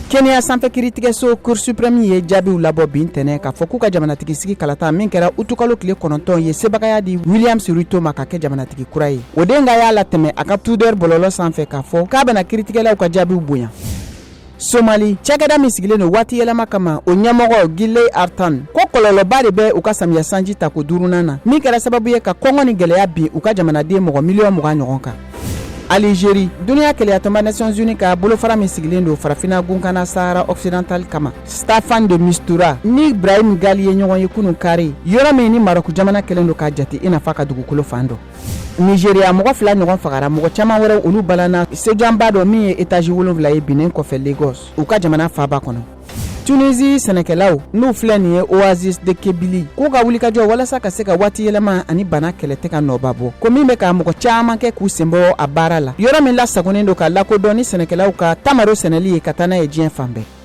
Kenya sanfɛ kiritigɛso Cour suprême ye jaabiw labɔ bi ntɛnɛn k'a fɔ k'u ka jamanatigisigi kalata min kɛra utukalo tile 9 ye sebagaya di William Ruto ma ka kɛ jamanatigi kura ye. Odinga y'a latɛmɛ a ka Twitter bɔlɔlɔ sanfɛ k'a fɔ k'a bɛna kiritigɛlaw ka jaabiw bonya. Somali cakɛda min sigilen don waati yɛlɛma kama o ɲɛmɔgɔ Gilley Artan ko kɔlɔlɔba de bɛ u ka samiya sanji tako duurunan na min kɛra sababu ye ka kɔngɔ ni gɛlɛya bin u ka jamanaden mɔgɔ miliyɔn 20 ɲɔgɔn kan. Alizeri, duniya kelenyatɔnba Nations Unies ka bolofara min sigilen don farafinna gunkanna Sahara Occidental kama, Staffan de Mistura ni Brahim Gali ye ɲɔgɔn ye kunun kari, yɔrɔ min ni Marɔku jamana kɛlen don k'a jate i n'a fɔ a ka dugukolo fan dɔ. Nigeria, mɔgɔ fila ɲɔgɔn fagara, mɔgɔ caman wɛrɛw olu balana sojanba dɔ min ye etazi wolonwula ye binnen kɔfɛ Lagos, u ka jamana faaba kɔnɔ. Tunisie sɛnɛkɛlaw n'u filɛ nin ye Oasis de Kebili k'u ka wulikajɔ walasa ka se ka waati yɛlɛma ani bana kɛlɛ tɛ ka nɔba bɔ ko min bɛ ka mɔgɔ caman kɛ k'u senbɔ a baara la yɔrɔ min lasagonnen don ka lakodɔn ni sɛnɛkɛlaw ka tamaro sɛnɛli ye ka taa n'a ye diɲɛ fan bɛɛ.